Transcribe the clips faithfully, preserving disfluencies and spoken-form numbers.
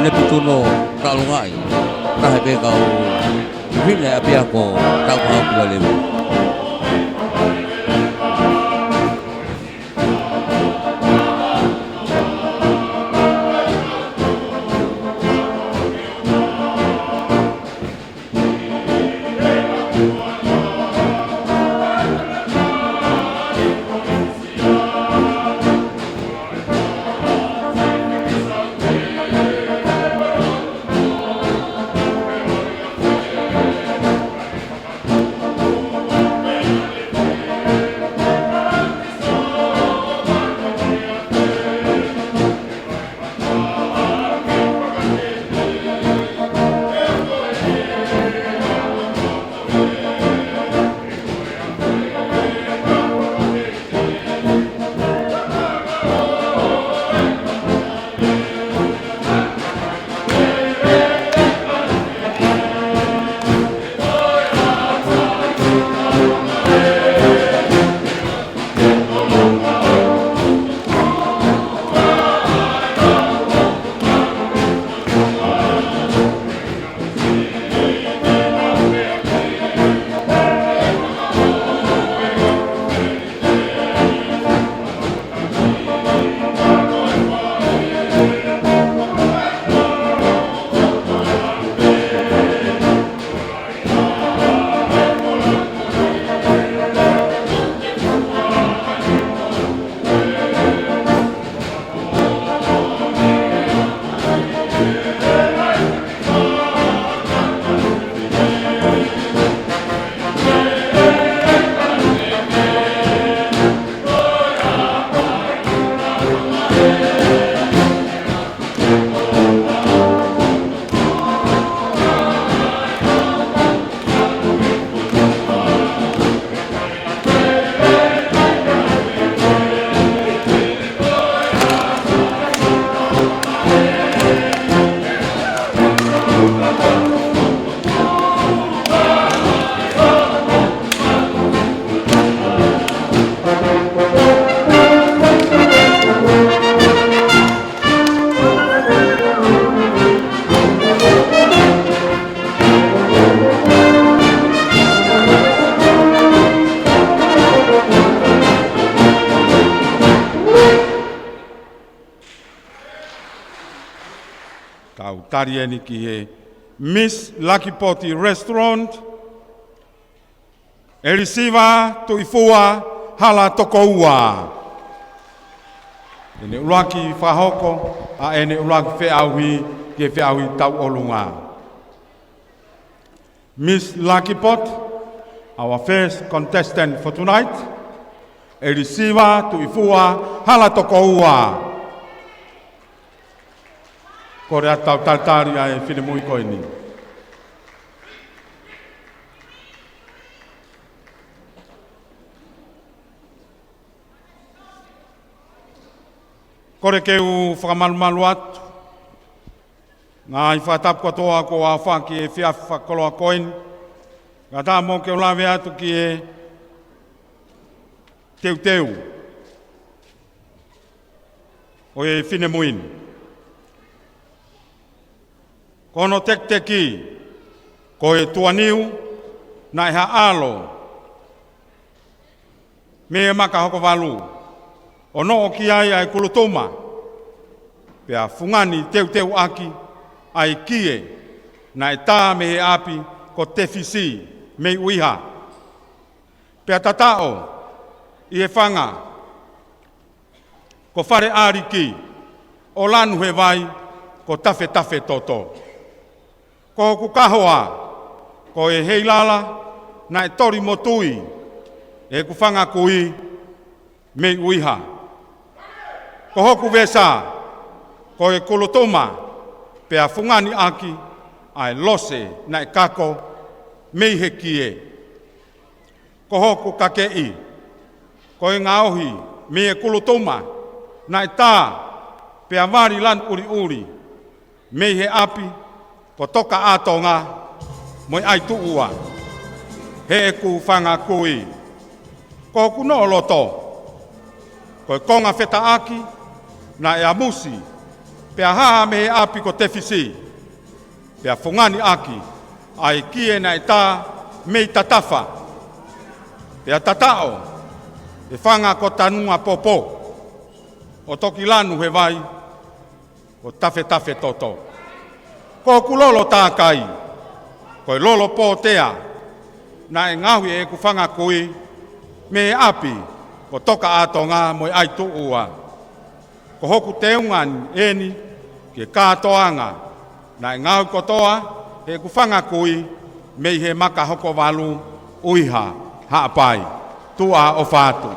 Nepituno Talungaʻi, taha pē kau fefine ʻapiako Taukahaʻu Pualeu. Tau tali eni ki he Miss Lakipoti Restaurant, ʻElisiva Tuʻifua Halatokoua. ʻEne ʻuluaki fakahoko ʻa ʻene ʻuluaki feʻauhi ki he feʻauhi tauʻolunga. Miss Lakipoti, our first contestant for tonight, ʻElisiva Tuʻifua Halatokoua. Kole atu tau talitali ʻa e finemui ko eni. Kole ke u fakamalumalu atu ngaahi fakatapu kotoa kuo aofaki he efiafi fakakoloa ko eni. Kae ʻatā mo ke u lave atu ki he teuteu ʻo e finemui ni. Ko hono tekiteki ko e tuʻaniu naʻe haʻalo mei he maka hoko valu, ʻo noʻo ki ai ʻa e kulutuma, pea fungani teuteuʻaki ʻa e kie naʻe tā mei he ʻapi ko Tefisi mei ʻUiha, pea tataʻo ʻi he fanga ko Faleʻaliki, ʻo lanu he vai ko Tafetafetoto. Ko hoku kahoa ko e heilala naʻe toli mo tui ʻe heʻeku fanga kui mei ʻUiha. Ko hoku vesa ko e kulutuma, pea fungani ʻaki ʻa e lose naʻe kako mei he kie. Ko hoku kakeʻi ko e ngaohi mei he kulutuma naʻe tā pea vali lanu ʻuliʻuli mei he ʻapi ko Tokaʻātonga mo e ʻAituʻua, heʻeku fanga kui. Ko hoku noʻo loto ko e konga fetaʻaki naʻe ʻamusi Pea hā mei he ʻapi ko Tefisi, pea fungani ʻaki ʻa e kie naʻe tā mei Tatafa, pea tataʻo he fanga ko Tanuapopo, ʻo toki lanu he vai ko Tafetafetoto. Ko hoku lolo tākai, ko e lolo pōtea, naʻe ngaohi ʻe heʻeku fanga kui mei he ʻapi ko Tokaʻātonga mo e ʻAituʻua. Ko hoku teunga eni ki he kātoanga naʻe ngaohi kotoa ʻe heʻeku fanga kui mei he Makahokovalu, ʻUiha, Haʻapai. Tuʻa ʻofa atu.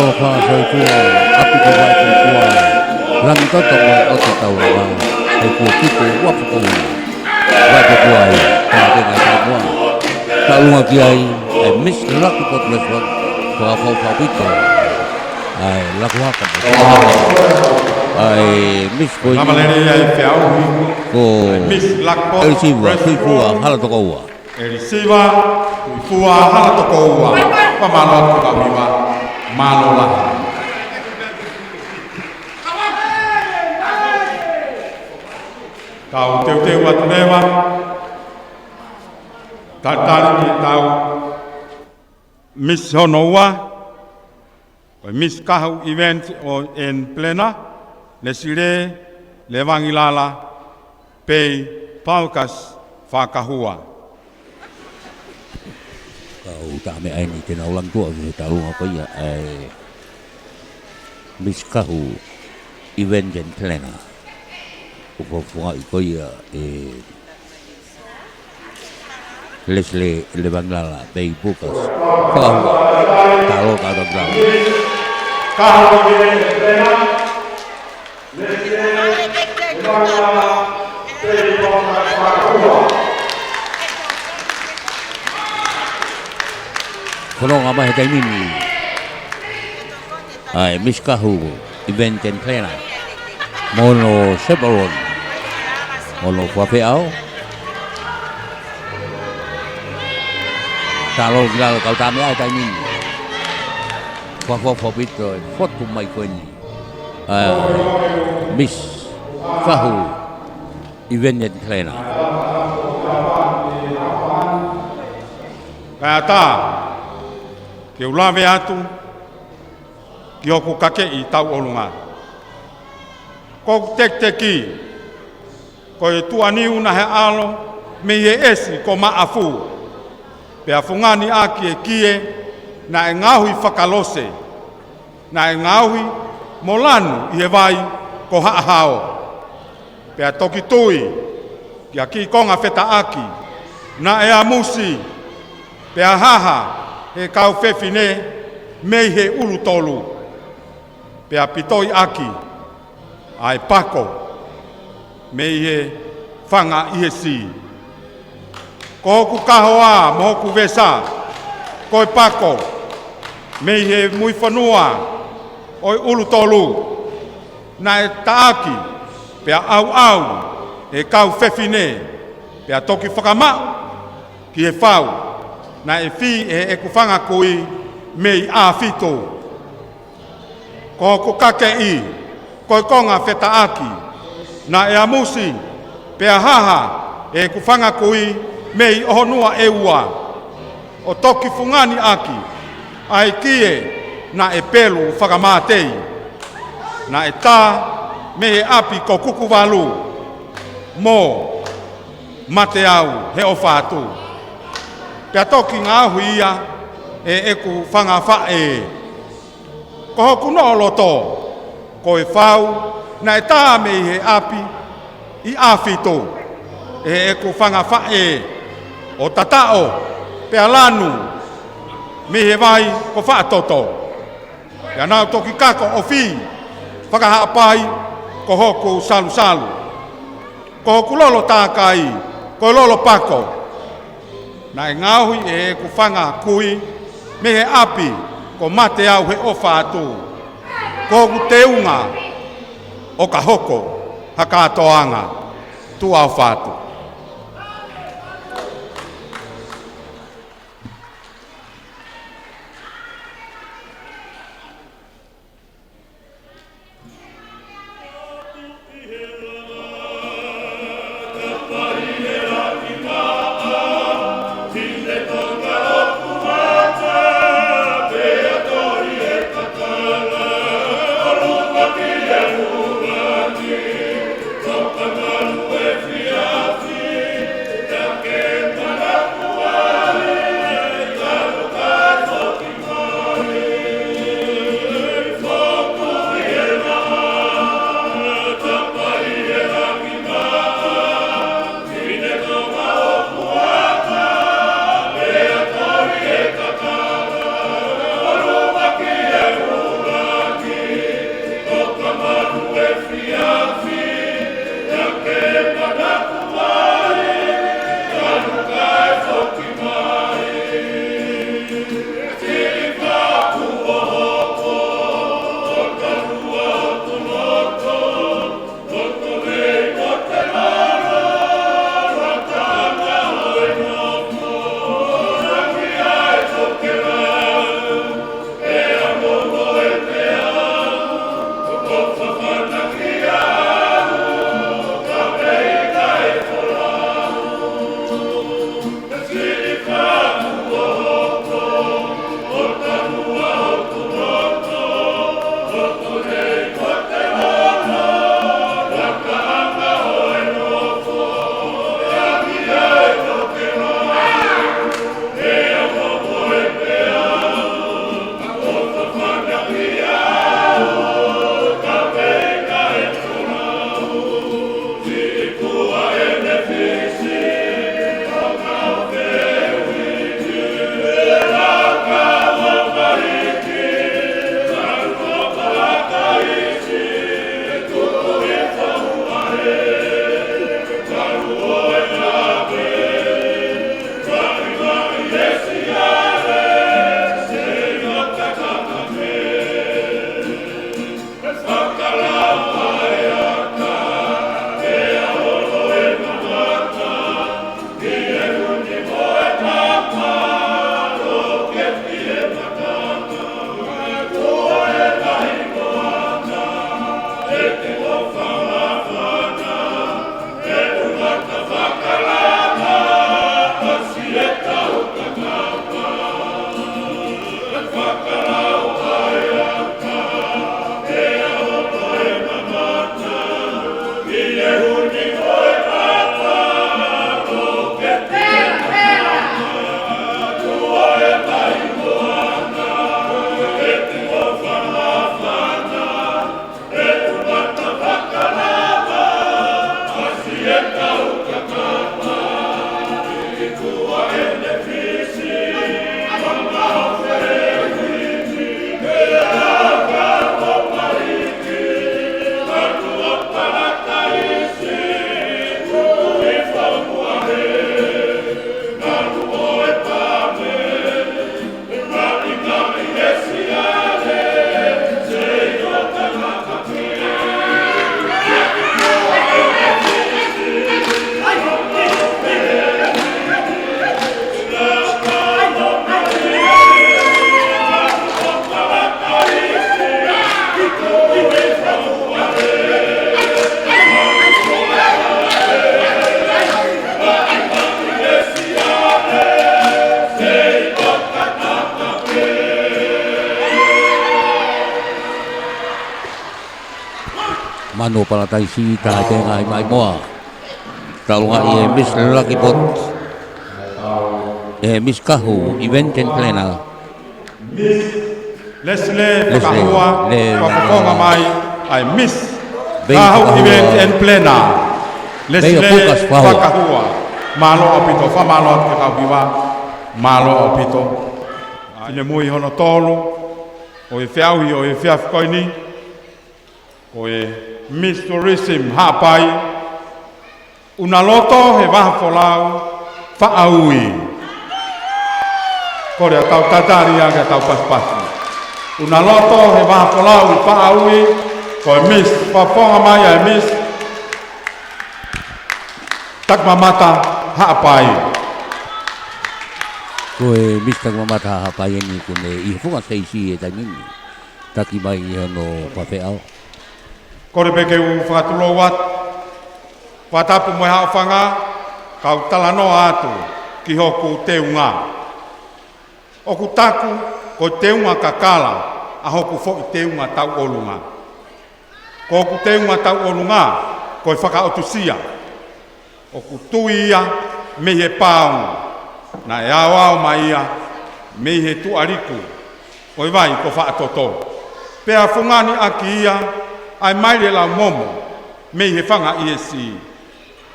Ko e fakasoifua ʻapi ko Vaipukua, Langitoto mo e ʻOtu Taulanga, he kuo kipu ua puka ua. Vaipukua ia, ka tenga Samoa. Taulunga ki ai, ʻa e Miss Luckpot Restaurant, ko e fakafaupito. ʻA e laku haka mo e. ʻA e Miss ko eni. Lama lele ia e feʻauhi. Ko ʻElisiva Tuʻifua Halatokoua. ʻElisiva Tuʻifua Halatokoua. Fakamālō atu Kauhiva. Mālō lahi. Tau teuteu atu leva. Talitali ki heʻetau Miss hono ua. Ko e Miss Kahu Event and Planner, Lesile Levangilala Pei Paukas Fakahua. Kau tā meʻa eni te nau langi tuʻa ki he taulunga ko ia ʻa e Miss Kahu Event and Planner. ʻOku fakafofongaʻi ko ia ʻe Leslie Levangilala Pei Paukas Fakahua. Talo ka tau tau. Fononga mai he taimi ni ʻa e Miss Kahu Event and Planner mo hono chaperone, mo hono fakafeʻao. Talo ki lalo kau tā meʻa he taimi ni. Fakafoʻou ʻaupito e fotu mai ko eni ʻa e Miss Kahu Event and Planner. Kae ʻatā ke u lave atu ki hoku kakeʻi tauʻolunga. Ko hoku tekiteki, ko e tuʻaniu naʻe ʻalu mei he ʻesi ko Maʻafu, pea fungani ʻaki e kie naʻe ngaohi fakalose, naʻe ngaohi mo lanu ʻi he vai ko Haʻahao. Pea toki tui ki ha kiʻi konga fetaʻaki naʻe ʻamusi pea haha ʻe he kau fefine mei he ʻulu tolu, pea pitoi ʻaki ʻa e pako mei he fanga ʻi he sī. Ko hoku kahoa mo hoku vesa ko e pako mei he muifonua ʻo e ʻulu tolu, naʻe taʻaki pea ʻauʻau ʻe he kau fefine, pea toki fakamaʻu ki he fau naʻe fī ʻe heʻeku fanga kui mei ʻAfito. Ko hoku kakeʻi, ko e konga fetaʻaki naʻe ʻamusi pea haha ʻe heʻeku fanga kui mei ʻOhonua ʻEua, ʻo toki fungani ʻaki ʻa e kie naʻe pelu fakamatei, naʻe tā mei he ʻapi ko Kukuvalu mo Mateau he ʻofa atu, pea toki ngaohi ia ʻe heʻeku fanga faʻē. Ko hoku noʻo loto, ko e fau naʻe tā mei he ʻapi ʻi ʻAfito ʻe heʻeku fanga faʻē, ʻo tataʻo pea lanu mei he vai ko Faʻatoto, pea nau toki kako ʻo fī fakahaʻapai ko hoku salusalu. Ko hoku lolo tākai, ko e lolo pako, naʻe ngaohi ʻe heʻeku fanga kui mei he ʻapi ko Mateau he ʻofa atu. Ko hoku teunga ʻo ka hoko ha kātoanga. Tuʻa ʻofa atu. Ano Palataisi, taha tenga i Maimoa. Talunga ʻe Miss Lucky Pot, ʻe Miss Kahu, Event and Planner. Leslie Leslie, Fakahua, le- fakafofonga mai ʻa e Miss Bei Kahu Fakahua. Event and Planner. Leslie Bei Fukas Fakahua. Fakahua. Mālō ʻaupito, fakamālō atu ki he kau hiva. Mālō ʻaupito. Finemui hono tolu ʻo e feʻauhi ʻo e efiafi ko eni, ko e Miss Tourism Haʻapai, ʻUnaloto he Vahafolau Faʻaui. Kole ʻa e tau tatali ʻa e tau pasipasi. ʻUnaloto he Vahafolau Faʻaui, ko e Miss, fakafofonga mai ʻa e Miss Takimamata Haʻapai. Ko e Miss Takimamata Haʻapai eni kuo ne ʻi he funga seisi he taimi ni. Taki mai ʻi hono pafeʻao. Kole pē ke u fakatulou atu, fakatapu mo e haʻofanga, kau talanoa atu ki hoku teunga. ʻOku taku, ko e teunga kakala ʻa hoku foʻi teunga tauʻolunga. Ko hoku teunga tauʻolunga, ko e fakaʻotusia. ʻOku tui ia mei he paonga, naʻe aoao mai ia mei he tuʻa liku ʻo e vai ko Faʻatoto. Pea fungani ʻaki ia ʻa e maile laumomo mei he fanga ʻiesi.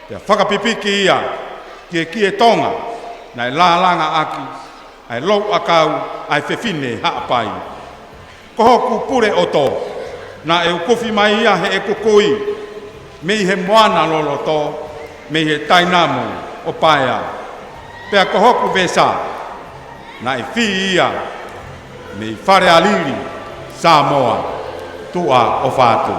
Pea fakapipiki ia ki he kie Tonga, naʻe lālanga ʻaki ʻa e louʻakau ʻa e fefine Haʻapai. Ko hoku pule ʻoto, naʻe ukufi mai ia heʻeku kui, mei he moana loloto, mei he tainamu ʻo Paea. Pea ko hoku vesa, naʻe fī ia mei Falealili, Samoa, tuʻa ʻofa atu.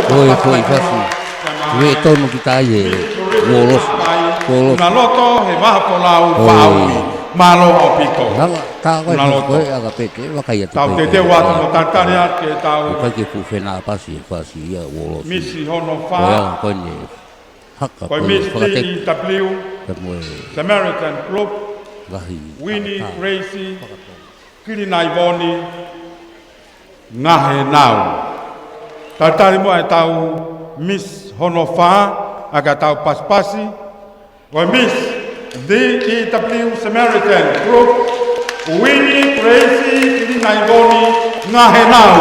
ʻOi, ko e fasi. Ko e tonu ki tai he uolosi. Uolosi. Una loto he vaha folau. ʻOi. Faʻaui. Mālō ʻaupito. Lava, tā koe, una loto. Ko e aka peke, vakai atu. Tau peke. Te te wata mo talitali atu ke tau. Ko e kai ke fuʻu fenāpasi, fasi ia uolosi. Misi hono fā. Ko e anga ko eni haka ko e ko e Miss fakateki. T E W. Ka mo e Samaritan Group. Lahi. Winnie Gracie. Fakatonu. Kilinaivoni Ngahenau. Talitali muʻa ʻetau Miss hono fā, ʻa e tau pasipasi. Ko e Miss D E W Samaritan Group, Winnie Gracie Kilinaivoni Ngahenau.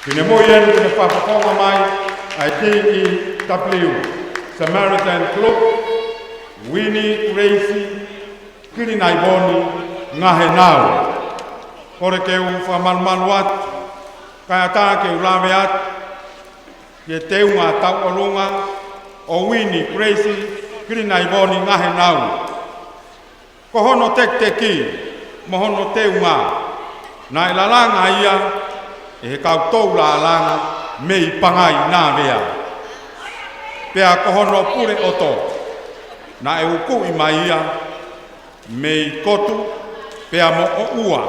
Finemui eni ke ne fakafofonga mai ʻa e D E W Samaritan Group, Winnie Gracie Kilinaivoni Ngahenau. Kole ke u fakamalumalu atu, kae ʻatā ke u lave atu ki he teunga tauʻolunga ʻo Winnie Gracie Kilinaivoni Ngahenau. Ko hono tekiteki mo hono teunga, naʻe lalanga ia ʻe he kau tou lalanga mei Pangai Navea. Pea ko hono pule ʻoto, naʻe ukuʻi mai ia mei Kotu pea mo ʻOua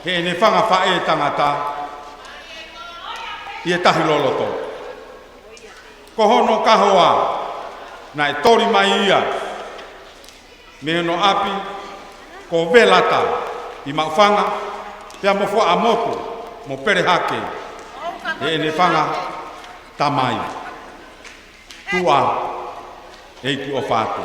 heʻene fanga faʻētangata ʻi he tahi loloto. Ko hono kahoa, naʻe toli mai ia mei hono ʻapi ko Velata ʻi Maʻufanga, pea mo Fuaʻamotu mo Pelehake heʻene fanga tamai. Tuʻa, ʻEiki ʻofa atu.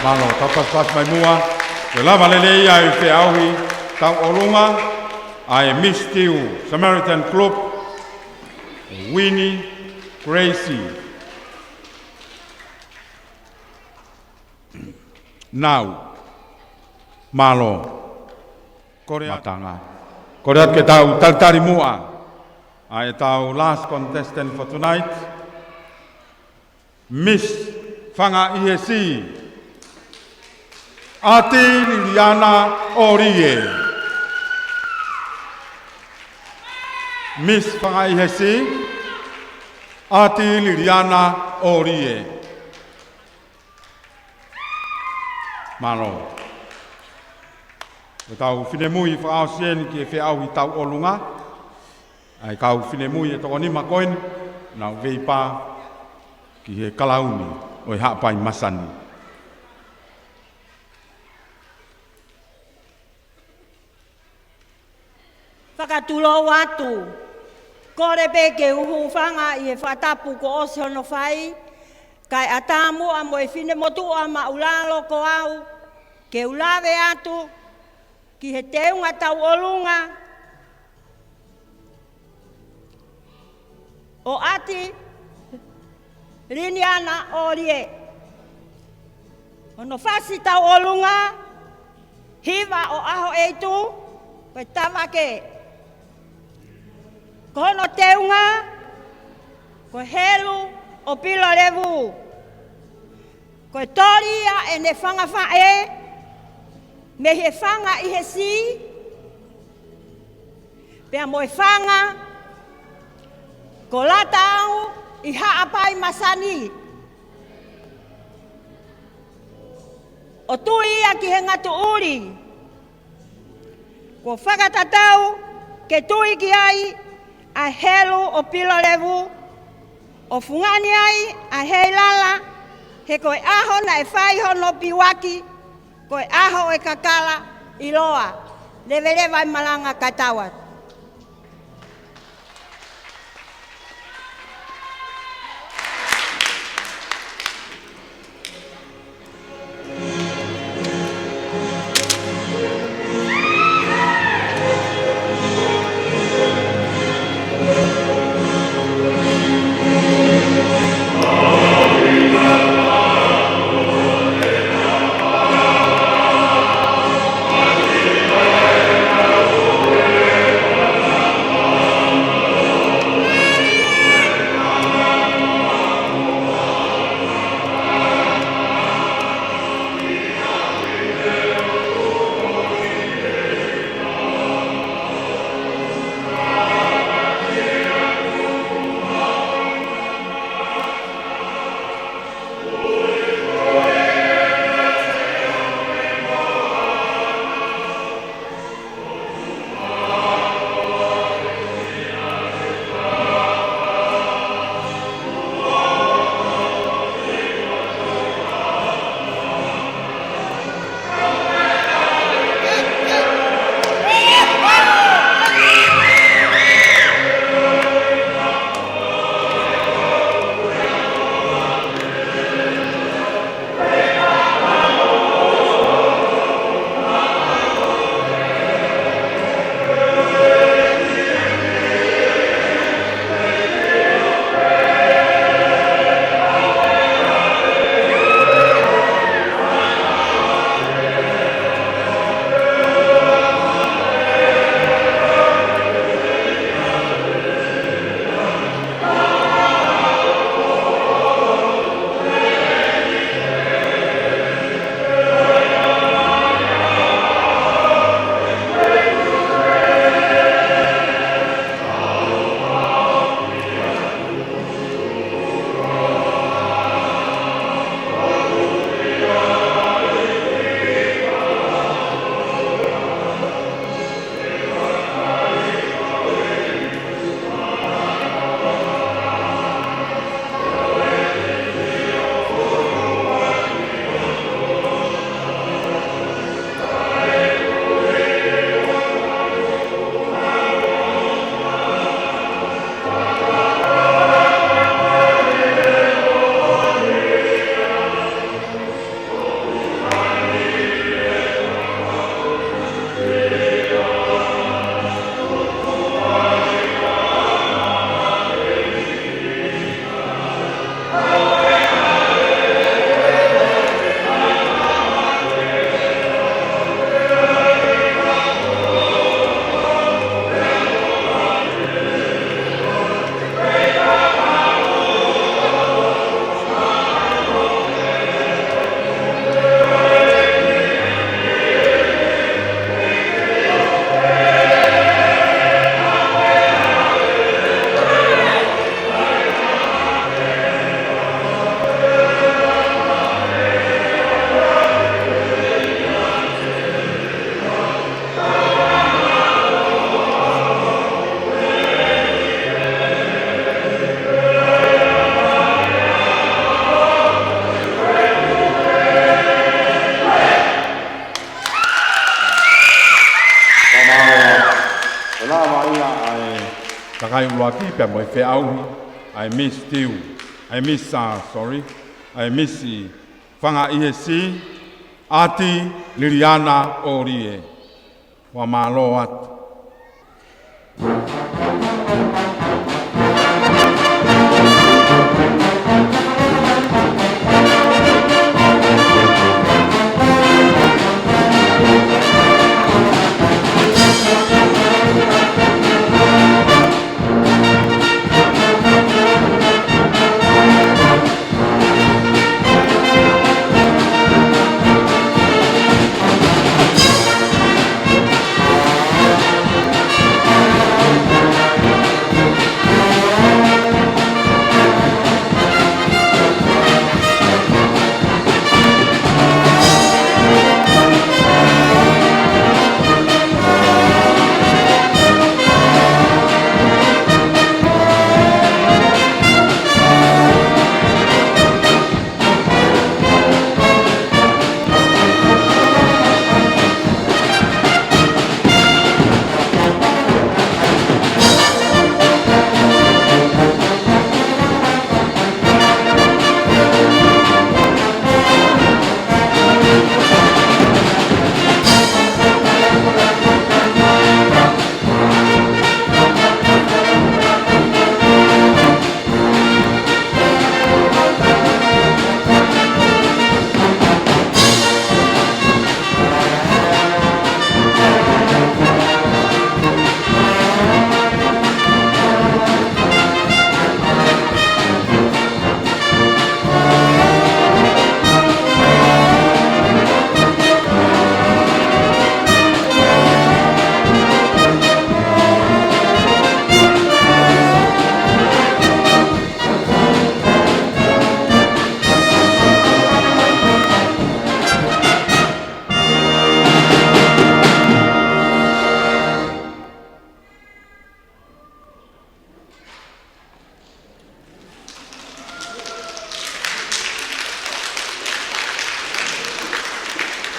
Mālō, tau pasipasi mai muʻa. Ke lava lelei ʻa e feʻauhi tauʻolunga ʻa e Miss Tiu Samaritan Group, Winnie Gracie. Nau. Mālō. Kole atu. Matanga. Kole atu ke tau talitali muʻa ʻa e tau last contestant for tonight. Miss Fanga ʻi he Sī, ʻAti Liliana ʻOlie. Miss Fanga ʻi he Sī, ʻAti Liliana ʻOlie. Mālō. Ko e tau finemui fakaʻosi eni ki he feʻauhi tauʻolunga. ʻA e kau finemui ʻe toko nima ko eni, nau veipā ki he kalauni ʻo e Haʻapai Masani. Fakatulou atu. Kole pē ke u hūfanga ʻi he fakatapu kuo ʻosi hono fai, kae ʻatā muʻa mo e finemotuʻa maʻulalo ko au, ke u lave atu ki he teunga tauʻolunga ʻo ʻAti Liliana ʻOlie. Hono fasi tauʻolunga, Hiva ʻo ʻAhoʻeitu, ko e Tavake. Ko hono teunga, ko Helu ʻo Pilolevu. Ko e toli ia ʻene fanga faʻē, mei he Fanga ʻi he Sī, pea mo e fanga ko Lataau ʻi Haʻapai Masani. ʻO tui ia ki he ngatuʻuli, kuo fakatatau ke tui ki ai ʻa Helu ʻo Pilolevu, ʻo fungani ai ʻa Heilala, he ko e ʻaho naʻe fai hono piuaki, ko e ʻaho ʻo e kakala ʻiloa. Leveleva e malanga kae tau atu. ʻaki pea mo e feʻauhi ʻa e Miss Tiu, ʻa e Miss, ah, sorry, ʻa e Miss Fanga ʻIhesi, ʻAti Liliana ʻOlie. Fakamālō atu.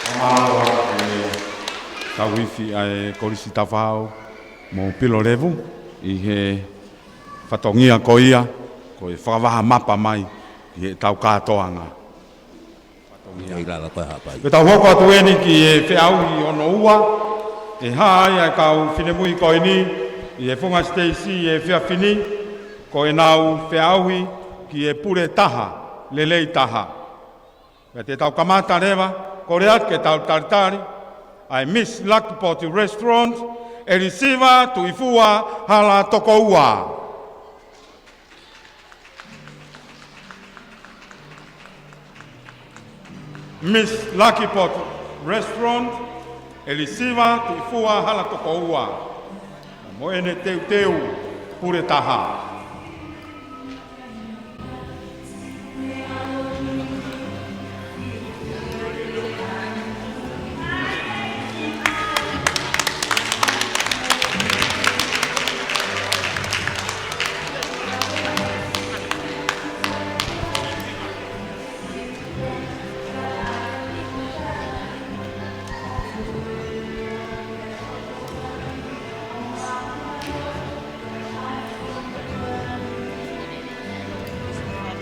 Fakamālō atu ki he tauhi ʻa e Kolisi Tafao mo Pilolevu ʻi he fatongia ko ia, ko e fakavaha mapa mai ki heʻetau kātoanga. Fatongia. Pea tau hoko atu eni ki he feʻauhi hono ua, ʻe hā ai ʻa e kau finemui ko eni ʻi he Funga Siteisi he efiafi ni, ko ʻenau feʻauhi ki he pule taha, lelei taha. Pea te tau kamata leva, kole atu ke tau talitali ʻa e Miss Lucky Pot Restaurant, ʻElisiva Tuʻifua Halatokoua. Miss Lucky Pot Restaurant, ʻElisiva Tuʻifua Halatokoua. Mo ʻene teuteu pule taha.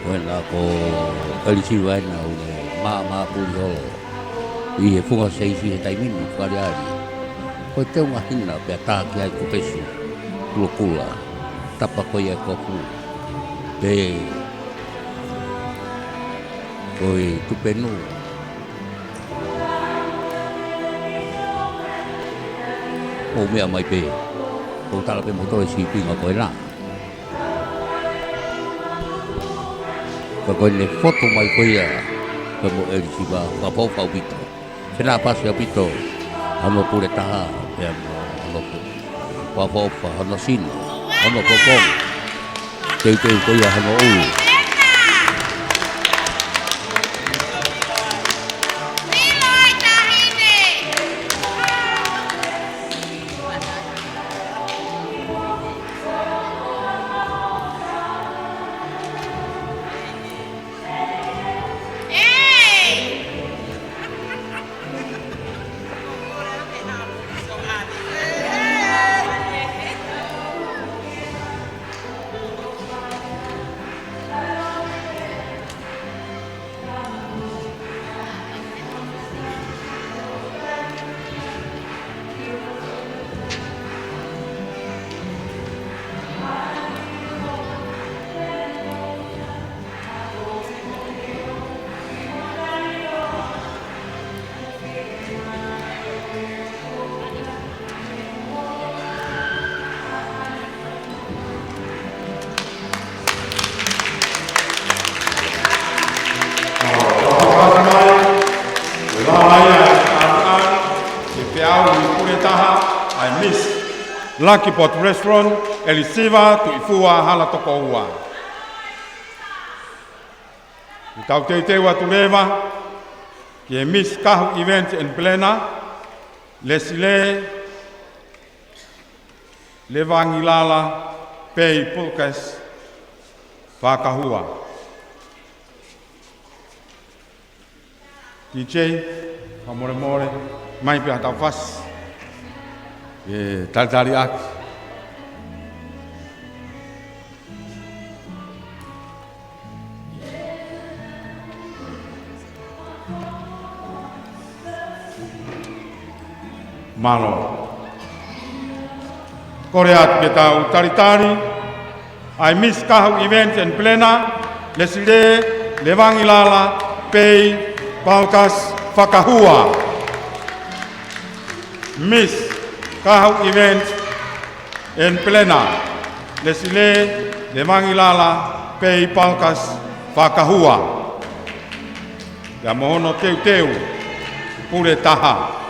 Ko ena ko ʻElisiva ena ʻoku ne maʻamaʻa puli holo ʻi he Funga Siteisi he taimi ni, fale ali. Ko e teunga hina pea tā ki ai kupesu, kulokula, tapa ko ia e kofu, pe ko e tupenu. ʻO meʻa mai pē, ʻo tala pē mo toe sīpinga ko ena. Ka ko ʻene fotu mai ko ia, pea mo ʻElisiva, fakaʻofoʻofa ʻaupito. Fenāpasi ʻaupito hono pule taha, pea mo hono fu-, fakaʻofoʻofa hono sino, hono popongi. Teuteu ko ia hono ʻulu. Lucky Pot Restaurant, ʻElisiva Tuʻifua Halatokoua. Tau teuteu atu leva ki he Miss Kahu Event and Planner, Lesile Levangilala Pei Pulkas Fakahua. D J, fakamolemole, mai pē ha tau fasi. ʻE talitali ʻaki. Mālō. Kole atu ke tau talitali ʻa e Miss Kahu Event and Planner, Lesile Levangilala Pei Pulkas Fakahua. Miss Kahu Event and Planner, Lesile Levangilala Pei Pulkas Fakahua. Pea mo hono teuteu pule taha.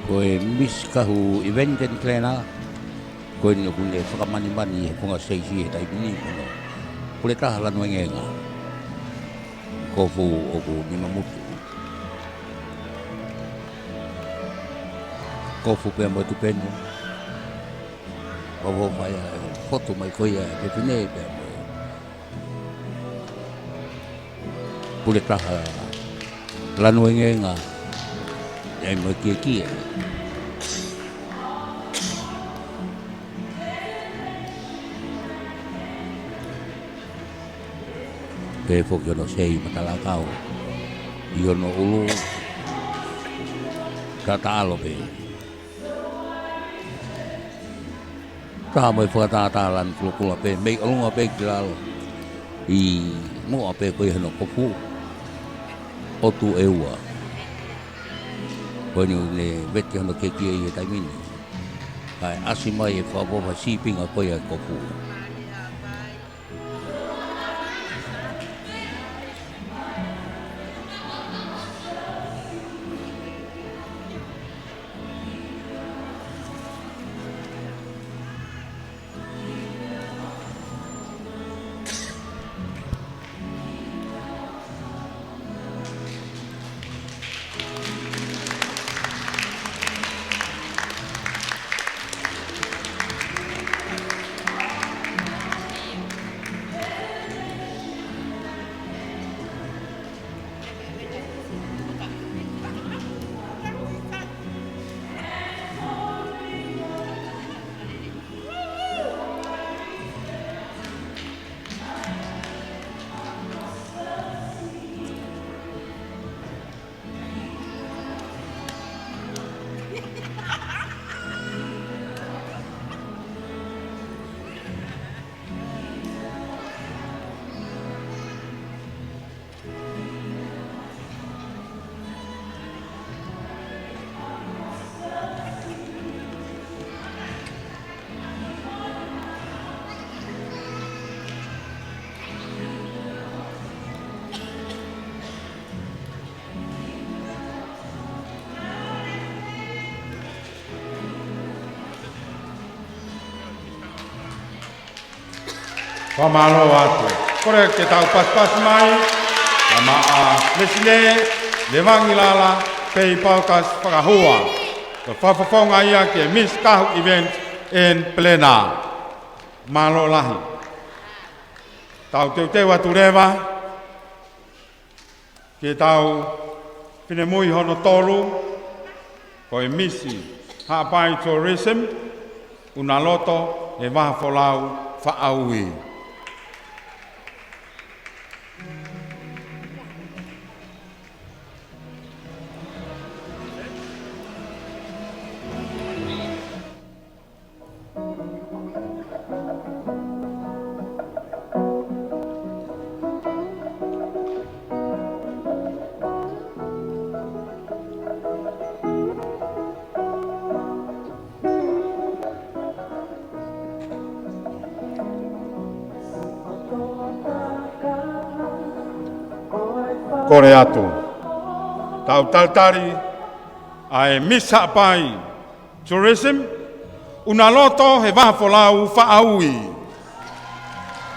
Ko e Miss Kahu Event and Planner, ko eni ʻoku ne fakamanimani he konga seisi he taimi ni ko hono pule taha lanu engeenga. Kofu ʻoku nima mutu. Kofu pea mo e tupenu. Kofu fai ʻa e fotu mai ko ia ʻa e fefine pea mo e pule taha lanu engeenga. ʻE ai mo e kiekie. Pea foki hono sei matalakau ʻi hono ʻulu. Tataʻalo pē. Taha mo e fakatātā lanu kulokula pē, mei ʻolunga pē ki lalo. ʻI muʻa pē ko ia hono kofu. ʻOtu ʻe ua. Ko eni ʻoku ne vete hono kiekie ʻi he taimi ni. Kae ʻasi mai e fakaʻofoʻofa sīpinga ko ia e kofu. Fakamālō atu. Kole ke tau pasipasi mai, kae ʻumaʻā Lesile Levangilala Pei Pulkas Fakahua. Ko e fakafofonga ia ki he Miss Kahu Event and Planner. Mālō lahi. Tau teuteu atu leva ki heʻetau finemui hono tolu, ko e Misi Haʻapai Tourism, ʻUnaloto he Vahafolau Faʻaui. Kole atu. Tau talitali ʻa e Miss Haʻapai Tourism, ʻUnaloto he Vahafolau Faʻaui.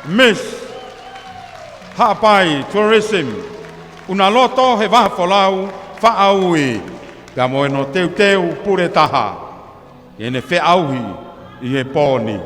Miss Haʻapai Tourism, ʻUnaloto he Vahafolau Faʻaui. Pea mo hono teuteu pule taha ʻi heʻene feʻauhi ʻi he pō ni.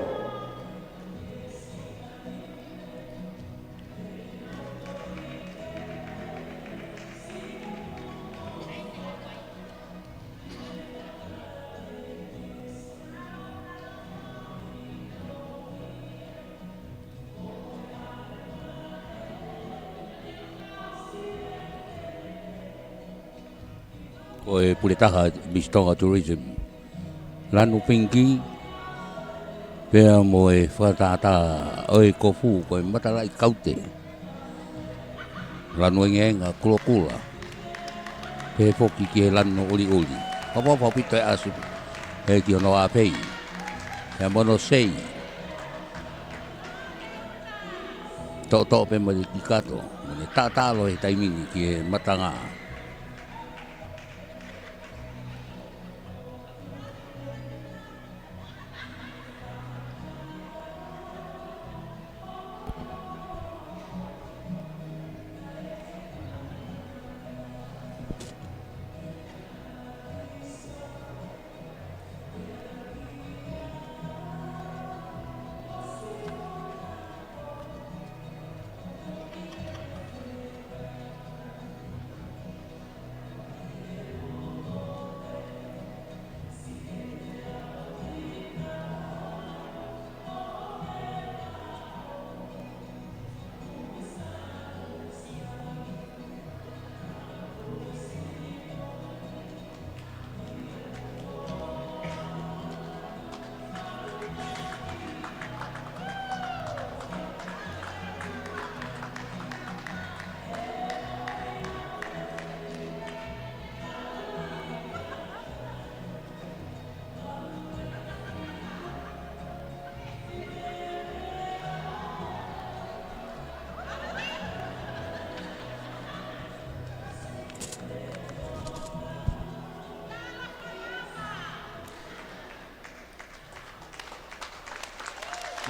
Ko e pule taha Miss Tonga Tourism, lanu pinki, pea mo e fakatātā ʻo e kofu ko e matalaʻi kaute, lanu engeenga kulokula, pehē foki ki he lanu ʻuliʻuli. Fakaʻofoʻofa ʻaupito e ʻasi, ʻe ki hono ʻapei, pea mo hono sei. Toʻotoʻo pē mo e kiʻi kato, mo ʻene taʻataʻalo he taimi ni ki he matanga.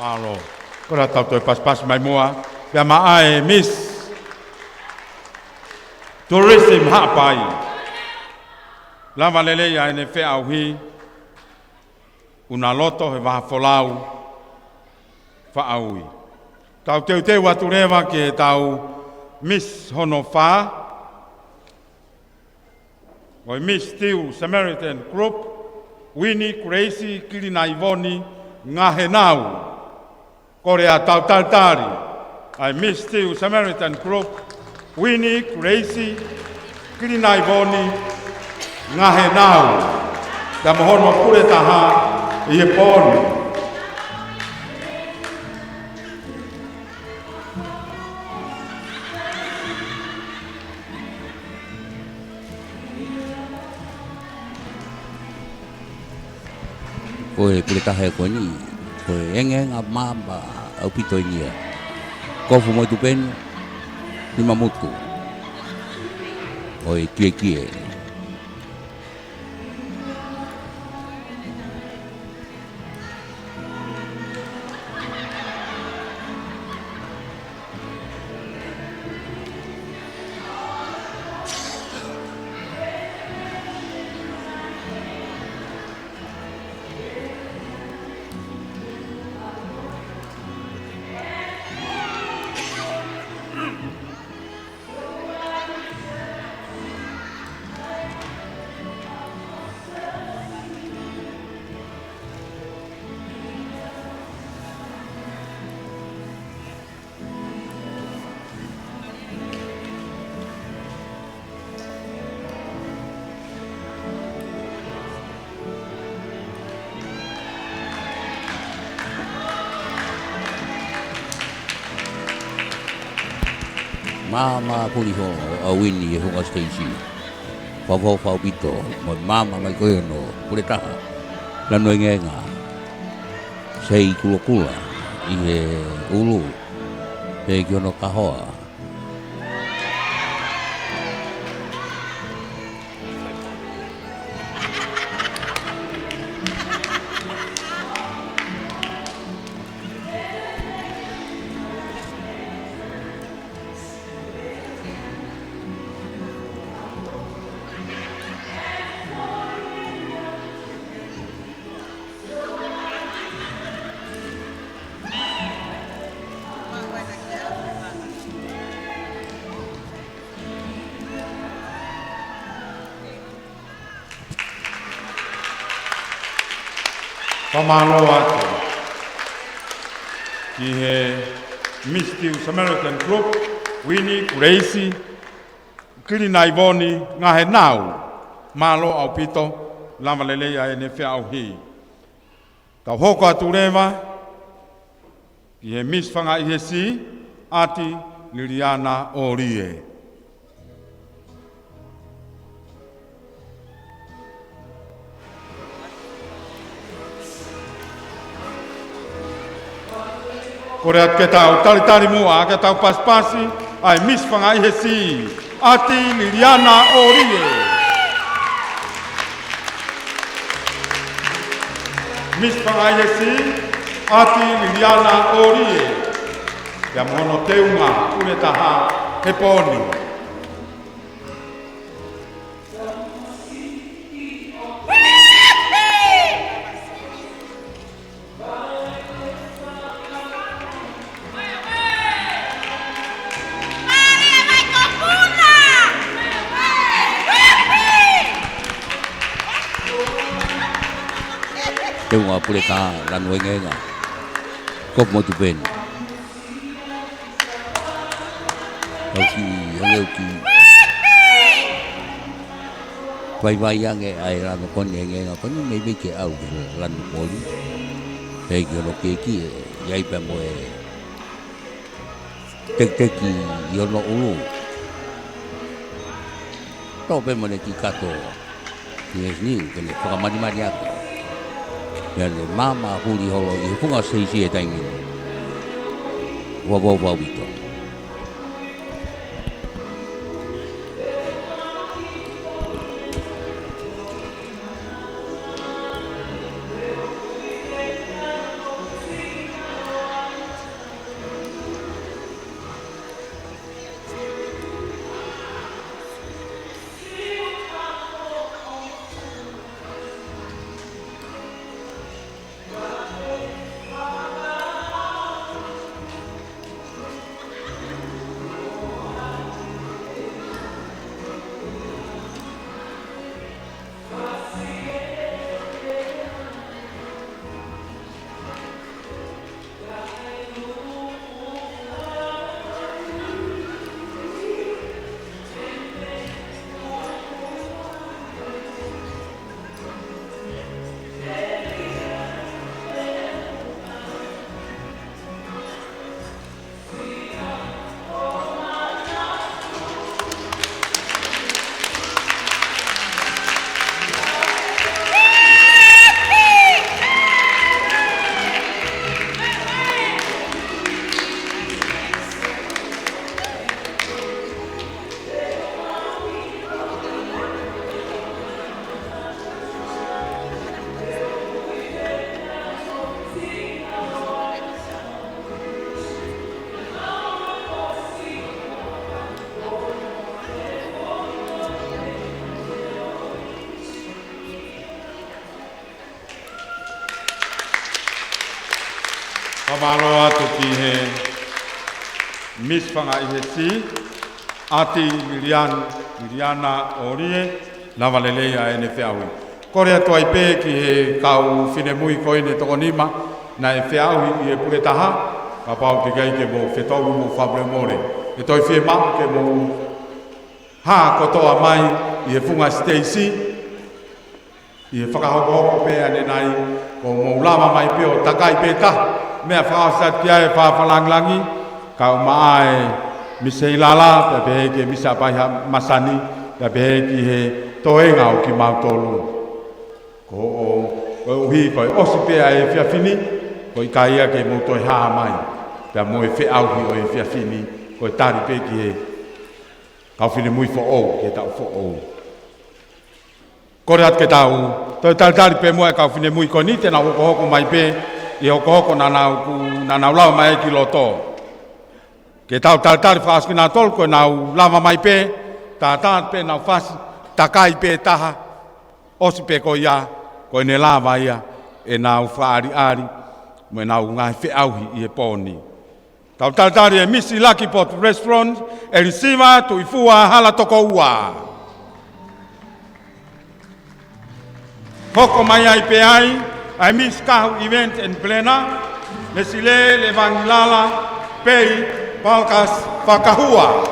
Mālō. Ko ʻetau toe pasipasi mai muʻa, pea maʻa e Miss Tourism Haʻapai. Lava lelei ʻa ʻene feʻauhi, ʻUnaloto he Vahafolau Faʻaui. Tau teuteu atu leva ki heʻetau Miss hono fā, ko e Miss Tiu Samaritan Group, Winnie Grace Kilinaivoni Ngahenau. Kole atu, tau talitali ʻa e Miss Tiu Samaritan Group, Winnie Grace Kilinaivoni Ngahenau, pea mo hono pule taha ʻi he pō ni. Ko e pule taha ko eni, ko e engeenga maama ʻaupito eni ia. Kofu mo e tupenu, nima mutu ʻo e kiekie. Maama puli ho ʻa Winnie he hunga siteisi. Fakaʻofoʻofa ʻaupito mo e maama mai ko ē hono pule taha. Lanu engeenga, sei kulokula ʻi he ʻulu, pea ki hono kahoa. Fakamālō atu ki he Miss Samaritan Group, Winnie, Grace, Kilina, Ivoni, Ngahenau. Mālō ʻaupito, lava lelei ʻa ʻene feʻauhi. Tau hoko atu leva ki he Miss Fanga ʻi he Sī, ʻAti Liliana ʻOlie. Kole atu ke tau talitali muʻa, ke tau pasipasi ʻa e Miss Fanga ʻi he Sī, ʻAti Liliana ʻOlie. Miss Fanga ʻi he Sī, ʻAti Liliana ʻOlie. Pea mo hono teunga pule taha he pō ni. Teunga pule taha, Lanu Engeenga. Kopu Motu Peni. Tau kiʻi hangē ʻoku kiʻi vaivai ange ʻa e lanu ko eni, Engeenga ko eni, meimei ke ʻau ki he lanu ko eni. Pea ʻi hono keki, ʻe ʻi ai pē mo e tekiteki ʻi hono ʻulu. Tō pē mo ʻene kiʻi kato. Yes, ni, ke ne fakamanimani atu. Pea ne maama huli holo ʻi he funga siteisi he taimi ni. Ua, ua, ua, ʻaupito. Fakamālō atu ki he Miss Fanga ʻi he Sī, ʻAti Lilian, Liliana ʻOlie, lava lelei ʻa ʻene feʻauhi. Kole atu ai pē ki he kau finemui ko eni ʻe toko nima naʻe feʻauhi ʻi he pule taha, kapau ʻoku teʻeki ai ke mou fetolu mo fakamolemole. ʻE toe fiemaʻu ke mou hā kotoa mai ʻi he funga siteisi, ʻi he fakahokohoko pē ʻanenai, ko hoʻomou lava mai pē ʻo takai pē taha. Meʻa fakaʻosi atu ki ai e fāfā langilangi, kau mai ʻa e Misi Heilala, pea pehē ki he Misi ʻApaiha Masani, pea pehē ki he toenga ʻo kimautolu. Ko hoʻo, koeʻuhi ko e ʻosi pē ʻa e efiafi ni, ko e ʻikai ia ke mou toe hā mai, pea mo e feʻauhi ʻo e efiafi ni, ko e tali pē ki he kau finemui foʻou, ki he taʻu foʻou. Kole atu ke tau toe talitali pē muʻa e kau finemui ko eni te nau hokohoko mai pē ʻi he hokohoko naʻa nau ku-, naʻa nau lava mai ai ki loto. Ke tau talitali fakaʻosi kinautolu ko ʻenau lava mai pē, tātā pē ʻenau fasi, takai pē taha, ʻosi pē ko ia, ko ʻene lava ia ʻenau fakaʻaliʻali mo ʻenau ngaahi feʻauhi ʻi he pō ni. Tau talitali e Misi Lucky Pot Restaurant, ʻElisiva Tuʻifua Halatokoua. Hoko mai ai pē ai ʻA e Miss Kahu Event and Planner, Leslie Levangilala Pei Palkas Fakahua.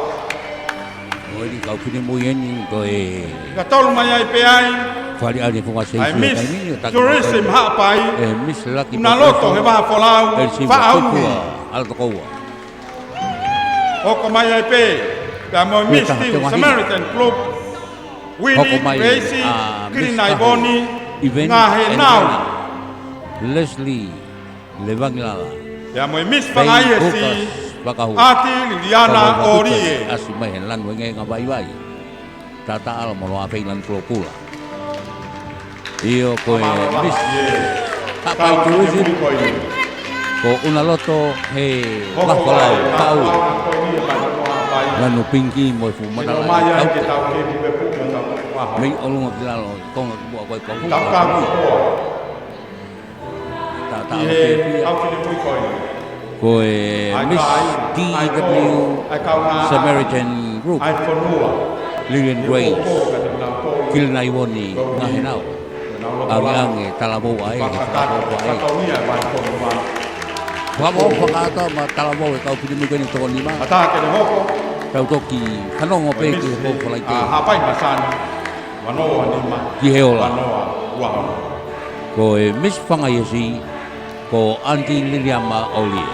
Ko eni kau finemui eni ko e Ka tolu mai ai pē ai, Fale Alea Fukaseʻi ʻa e Miss Tourism Haʻapai, ʻe Miss Laki Unaloto he vaha folau, Faʻauni. Alatokoua. Hoko mai ai pē, pea mo e Miss Samaritan Group, Winnie Gracie Kilinaivoni Ngahenau. Leslie Levangilala. Pea mo e Miss Fanga ʻIesi, ʻAti Liliana ʻOlie. ʻAsi mai he lanu engeenga vaivai. Tata alo mo loa fei lanu kulokula. ʻIo ko e Miss Haʻapai Tourism, ko Unaloto he vaha folau, Faʻauni. Lanu pinki mo e fuʻu matala ʻi he kaute. Mei ʻolunga ki lalo, konga ki muʻa ko e kau fuʻu. Tata alo fiefia. Ko e Miss D W Samaritan Group, Lilian Grace Kilinaivoni Ngahenau. Angeange talavou ʻa e, he fakapō ʻa e. Fakapō fakata ma talavou e kau finemui ko eni toko nima. Tau toki fanongo pē ki he pō Falaite. Ki he ola. Ko e Miss Fanga ʻIesi, ko ʻAti Liliana ʻOlie.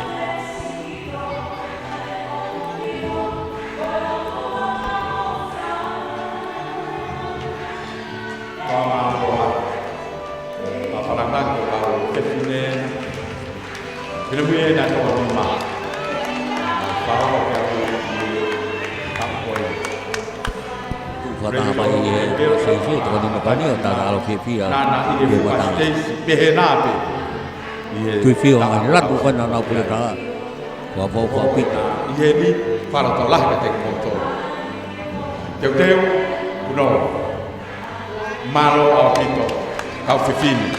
Tuʻu fakataha mai ʻi he seifi, toko nima ko eni ʻo tata alo fiefia. Nana ʻi he fuka siteisi, pehē nā pē. Tuifio ʻa e latu ko ena nau pule tā. Kua fau fau pita. ʻI heni, fakalotolahi kiate kimoutolu. Teuteu, kuno. Mālō ʻaupito, kau fefine.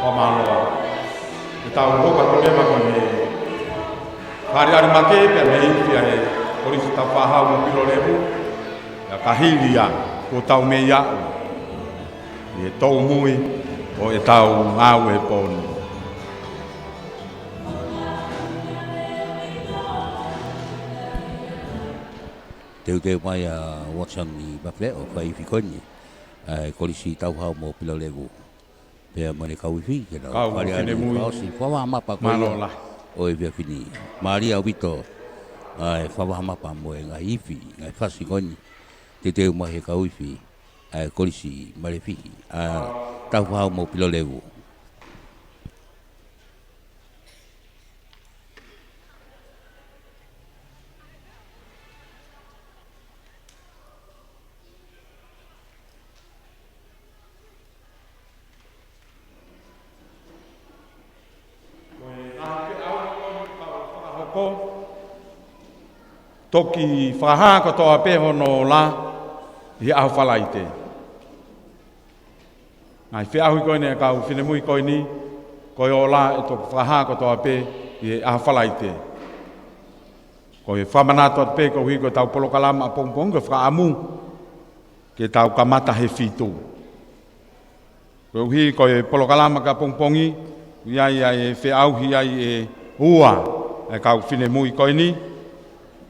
Fakamālō. Ke tau hoka ko leva ko e Fale Alea Make pea mei fia he Kolisi Taufaʻāhau mo Pilolevu. Ia ka hili ia, kuo tau mei aʻu ʻi he tōmui ʻo ʻetau ngāue he pō ni. Teuteu mai ʻa Watson ʻi Mafeo, fai ifi ko eni ʻa e Kolisi Taufaʻāhau mo Pilolevu. Pea mo ʻene kau ifi, ke nau kau fale ane finemui. Fakaʻosi, fakavaha mapa ko ia. Mālō lahi. ʻO e efiafi ni. Mālie ʻaupito ʻa e fakavaha mapa mo e ngaahi ifi, ngaahi fasi ko eni. Teuteu mai he kau ifi ʻa e Kolisi Malefihi, ʻa Taufaʻāhau mo Pilolevu. Ko e ngaahi feʻauhi ko eni kuo fakahoko, toki fakahā kotoa pē hono ola ʻi he ʻaho Falaite. Ngaahi feʻauhi ko eni ʻa e kau finemui ko eni, ko e ola ʻe toki fakahā kotoa pē ʻi he ʻaho Falaite. Ko e fakamanatu atu pē koeʻuhi ko ʻetau polokalama ʻapongipongi, ko e fakaʻamu ke tau kamata he fitu. Koeʻuhi ko e polokalama ki ʻapongipongi, ʻoku ʻi ai ʻa e feʻauhi ai ʻe ua ʻa e kau finemui ko eni,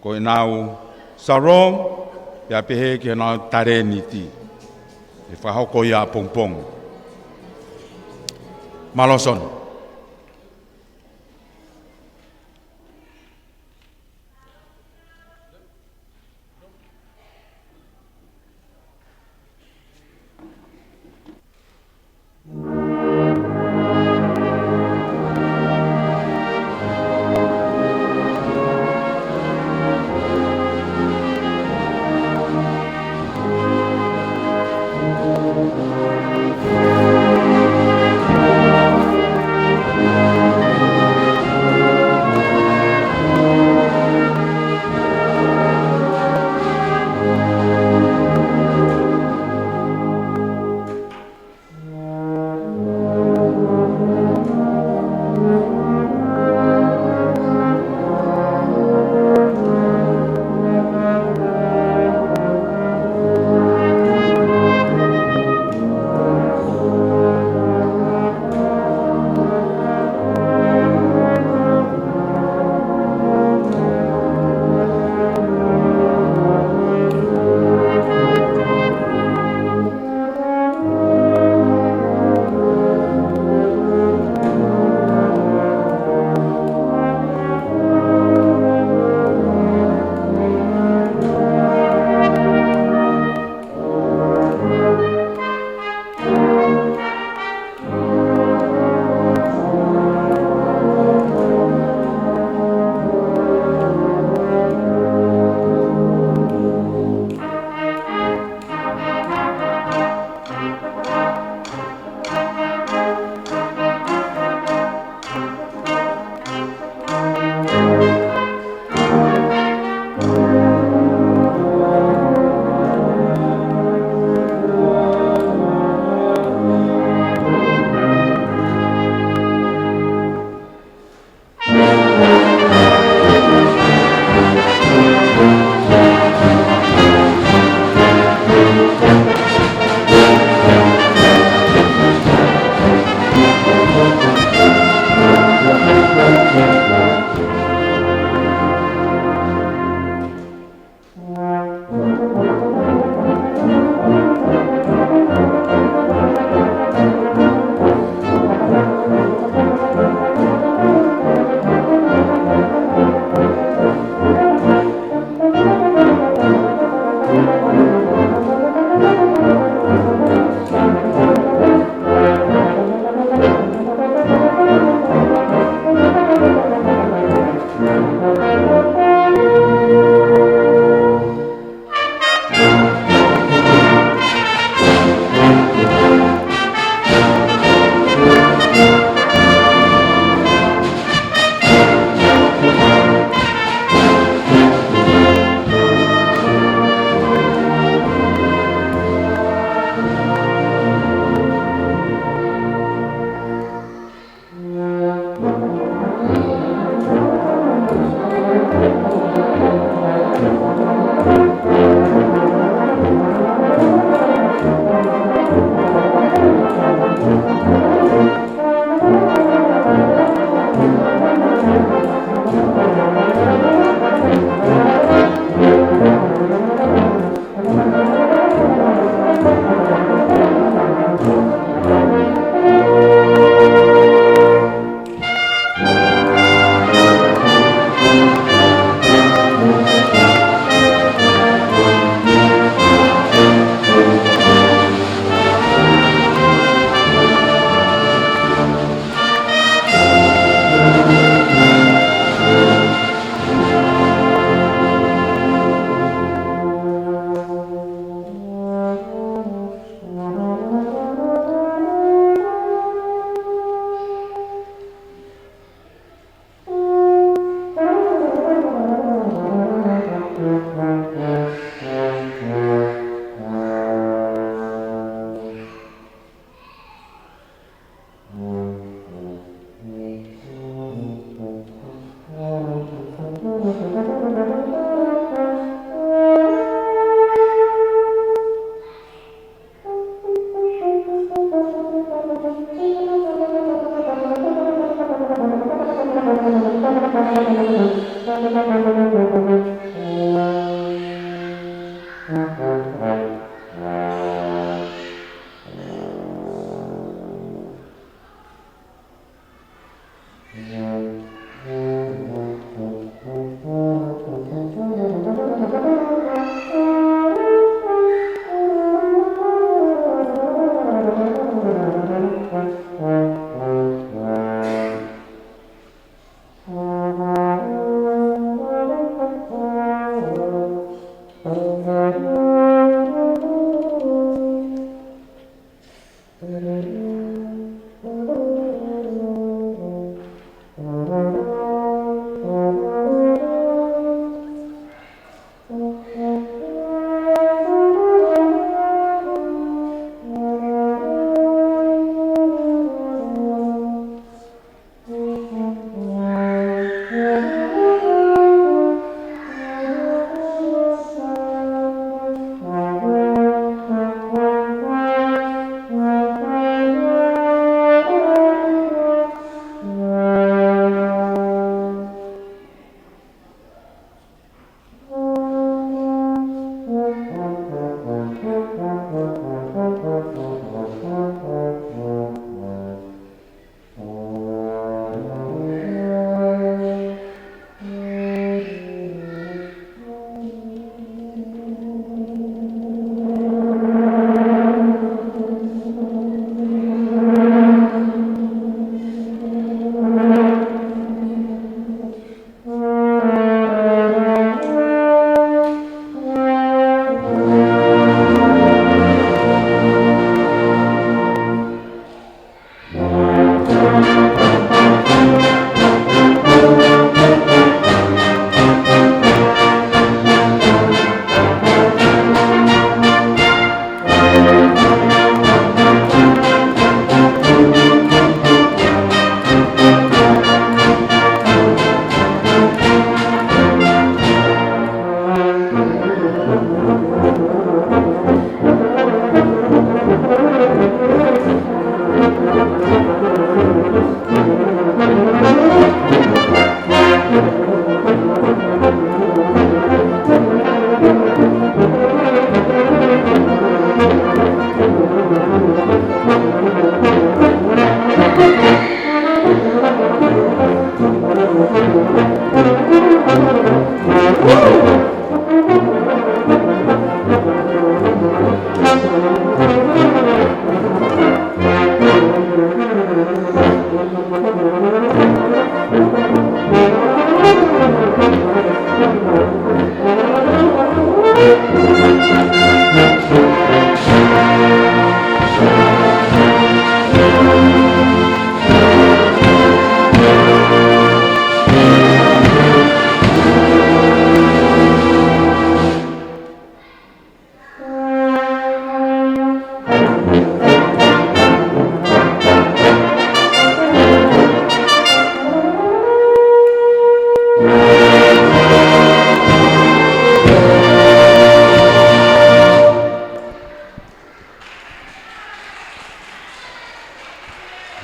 ko ʻenau sarong, pea pehē ki heʻenau talēniti. ʻE fakahoko ia ʻapongipongi. Mālō Soni.